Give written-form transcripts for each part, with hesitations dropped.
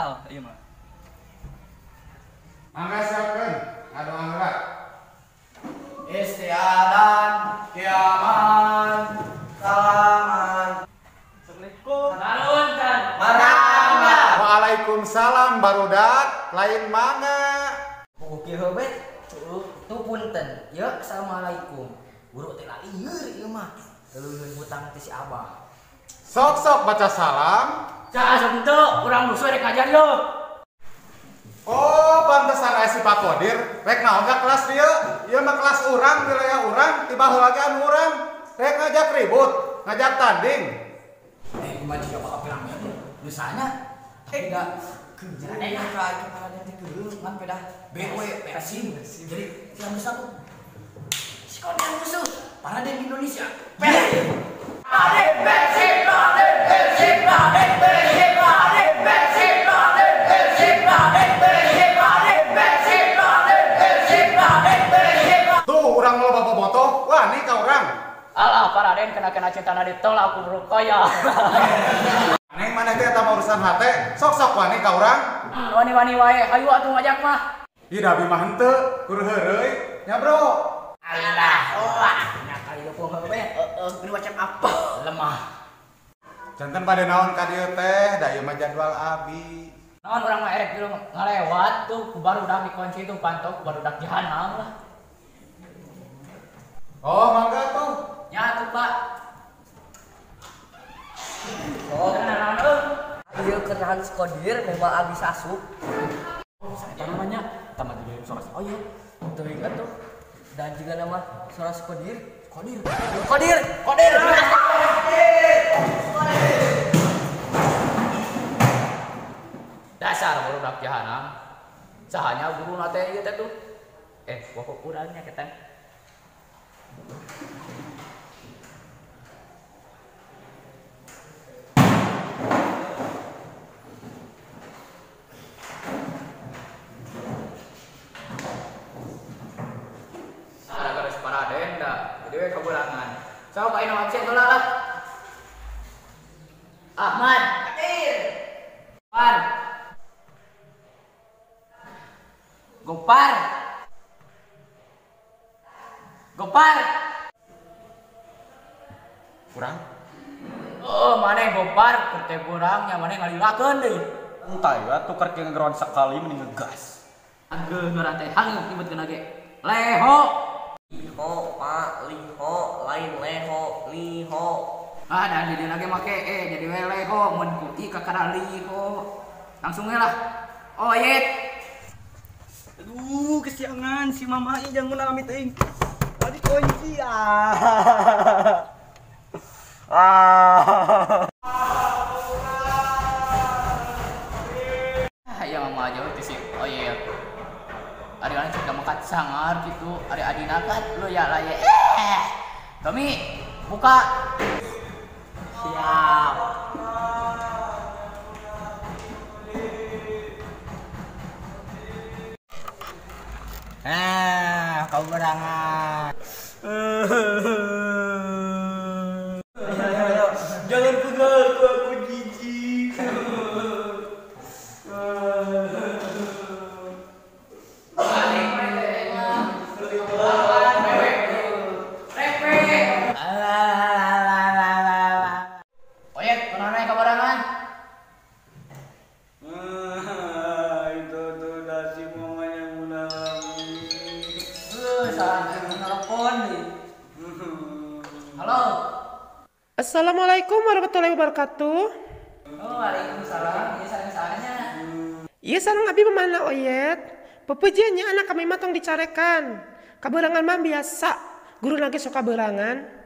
Viral ieu mah. Mangga siapkeun ngadoa heula. Istiadan kiaman salaman. Assalamualaikum. Maruntan. Marangga. Waalaikumsalam barudak, lain mangga. Buku kieu we. Tuh punten. Ya, assalamualaikum. Guru teh lieur ieu mah. Leuleun hutang teh si Abah. Sok-sok baca salam. Cah sok henteu, urang musuh rek ngajar yo. Oh, pantesan aya si Pak Kodir, rek naon ka kelas dieu? Ieu mah kelas urang, wilayah urang, tiba heula ge anu urang. Rek ngajak ribut, ngajak tanding. Kumaha jiga bakal pirang dosana. Tapi da kejaran ka kepala teh keuleuh ngan pedah BW Persib. Jadi tiang satu. Si Kodir musuh, Paraden Indonesia. Paraden Persib, Paraden Persib, Paraden Persib, Paraden Persib, Paraden Persib, Paraden Persib, Paraden Persib, Paraden Persib, Paraden Persib. Tuh urang loba bobotoh, wani ka urang. Alah Paraden kena-kena cintana ditolak ku Rukoya. Neng maneh teh eta mah urusan hate, sok-sok wani ka urang. Wani-wani wae, hayu atuh ngajak mah. Ih da abi mah henteu, kur heureuy. Nya bro. Alah, wah, nya kali leupeung heuh we. Heeh, geuning macam apa? Lemah. Janten bade naon ka dieu teh, da ieu mah jadwal abi. Naon urang mah erek dulu ngalewat tuh ku barudak dikunci tuh pantau ku barudak jahanam lah. Oh, mangga tuh. Ya tuh, Pak. Oh, ieu kenahan si Kodir memang abis asup. Saya namanya tamat di suara oh iya. Teuing atuh. Dan juga nama suara si Kodir. Kodir. Kodir. Kodir. Dasar barudak jahanam. Sahanya guru na teh ieu teh tuh. Pokok urangnya ketan. Ada garis Paraden dah. Jadi we kaburangan. Sok ayeuna absen heula lah. Ahmad. Hadir. Pan. Gopar. Gopar. Kurang? Oh, maneh Gopar, keur teh burangnya maneh ngalilakeun deui. Entah ya, tukar ke ngegeroan sekali mending ngegas. Anggeun urang teh hangeut nyebutkeun ge. Leho. Liho, Pak, liho, lain leho, liho. Ah, dan jadi lagi make jadi we leho mun ku i kakara liho. Langsung we lah. Oh, yet. Aduh, kesiangan si mama ini jangan ngalami teuing. Tadi kunci ah. Ah. Ya mama aja itu sih. Oh iya. Ari orang cek makan sangar gitu. Ari adina kan lu ya lah ya. Tommy, buka. Siap. Ah, kau berangan. Ayo, jangan pegang aku jijik. Oyet, kenapa kabarangan? Itu tuh nasi mamanya menangis. Salah nelpon nih. Halo. Assalamualaikum warahmatullahi wabarakatuh. Oh, waalaikumsalam. Iya sareng-sarengnya. Iya sareng abi mamana Oyet. Pepujiannya anak kami mah tong dicarekan. Kaberangan mah biasa. Guru lagi sok kaberangan.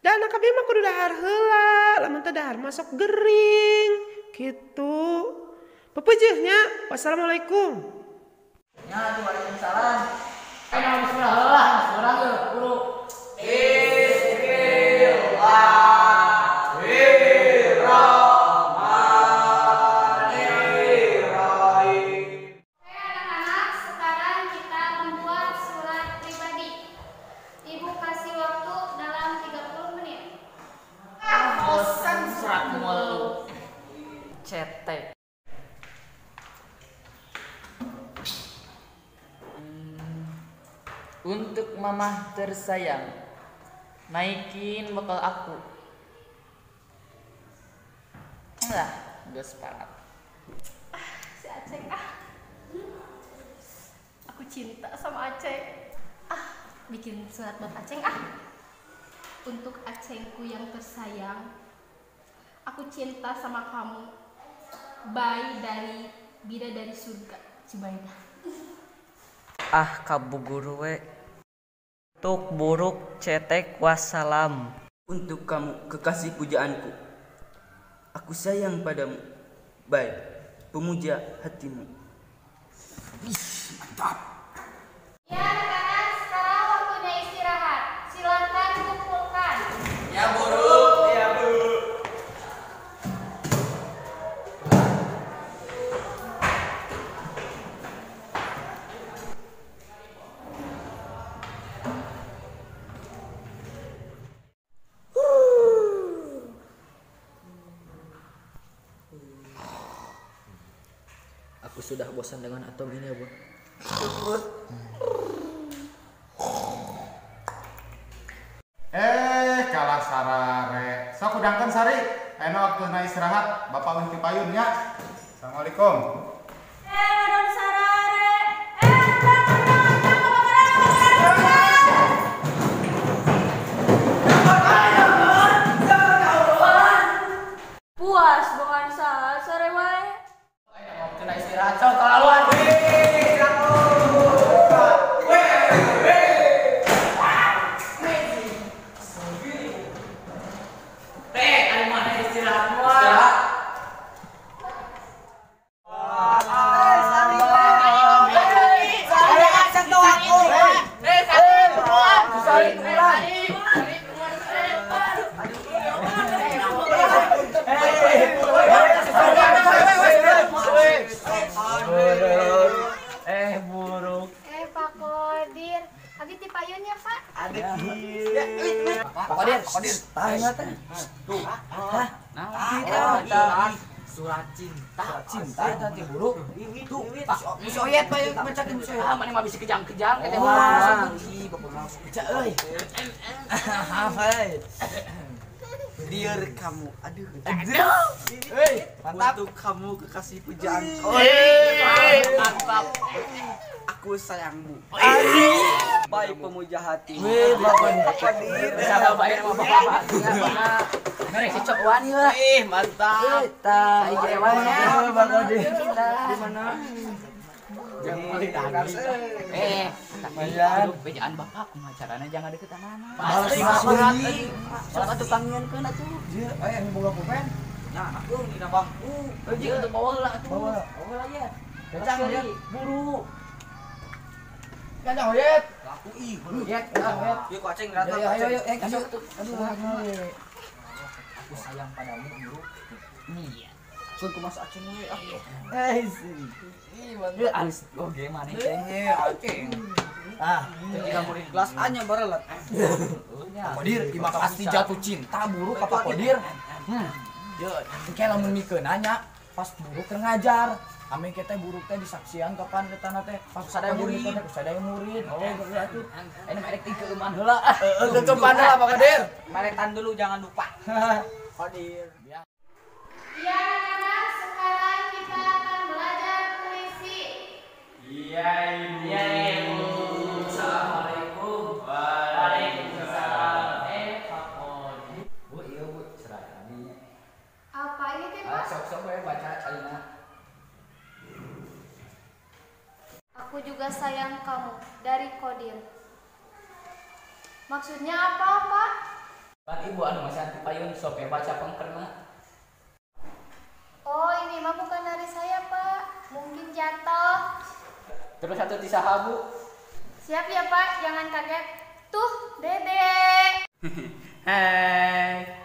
Da anak kami mah kudu dahar heula, lamun teu dahar masuk gering gitu. Pepujiannya. Wassalamualaikum. Ya, tuh waalaikumsalam. Ayo bismillah heula, urang yeuh guru. Bismillahirrahmanirrahim. Oke anak-anak, sekarang kita membuat surat pribadi. Ibu kasih waktu dalam 30 menit. Ah, bosan surat mulu. CT. mamah tersayang. Naikin bekal aku. Lah, geus parat. Ah, si Aceng ah. Aku cinta sama Aceng. Ah, bikin surat buat Aceng ah. Untuk Acengku yang tersayang. Aku cinta sama kamu. Bayi dari bidadari surga, Cibaidah. Ah, kabu guru we. Tuk buruk cetek wassalam. Untuk kamu kekasih pujaanku. Aku sayang padamu. Baik, pemuja hatimu. Mantap. Ya anak-anak, sekarang waktunya istirahat. Silakan kumpulkan. Ya buruk. Ya bu. Aku sudah bosan dengan atom ini ya, Bu. Kalah sarare. Sok udangkeun Sari. Ayeuna waktuna istirahat, Bapak euy payun nya. Assalamualaikum. Don sarare. Puas bukan saha sare wae. Waktuna istirahat, sok kalaluan. Buruk. Pak Kodir, abi ti payun ya, Pak. Ada. Pak Kodir, Pak Kodir. Tah teh. Tuh. Hah? Nah, surat cinta. Surat cinta eta teh buruk. Tuh, Pak Oyet Pak bacakeun Pak Oyet. Ah, mana mah bisa kejang-kejang eta mah. Ih, bapak langsung baca euy. Hafal. Dear kamu, aduh. Aduh. Hei, mantap. Untuk kamu kekasih pujaan. Mantap. Aku sayangmu. Baik pemuja hati. Wih, Bapak Kodir. Sama bayar sama bapak. Merek si cok wani lah. Ih, mantap. Tah, ieu wana. Bapak Kodir. Di mana? Jangan aduh, bejaan bapak kumaha carana jangan deket anak-anak. Pasti Sok atuh pangieunkeun atuh. Ieu aya anu boga pulpen. Nah, aku dina bangku. Euy, untuk bawa heula atuh. Bawa heula ya. Kencang ya. Buru. Kencang oyet. Laku ih, Oyet, oyet. Ieu ku Aceng rata. Ayo ayo ayo. Aduh, aku sayang padamu, buru. Iya. Sun kumaha Aceng we ah. Eh, ih, mantap. Alis oge maneh teh. Aceng. Ah, ketika murid kelas A nya barelet. Pak Kodir, imah pasti jatuh cinta buruk ka Pak Kodir. Ye, engke lamun mikeun nanya pas buruk keur ngajar. Ame kita buruk teh disaksian kapan eta teh pas sadaya murid, sadaya murid. Oh, geus atuh. Ini mah rek tikeuman heula. Heeh, keuman heula Pak Kodir. Maretan dulu jangan lupa. Kodir. Ya, anak-anak, sekarang kita akan belajar puisi. Iya, Ibu. Iya, Ibu. Assalamualaikum. Waalaikumsalam. Pak Kodir. Bu, iya Bu, cerai abinya. Apa ini teh, Pak? Sok-sok we baca ayeuna. Aku juga sayang kamu dari Kodir. Maksudnya apa, Pak? Pan Ibu anu masih anti payun sok we baca pengkerna. Oh, ini mah bukan dari saya, Pak. Mungkin jatuh. Terus satu ti saha, Bu? Siap ya, Pak. Jangan kaget. Tuh, Dede. Hai.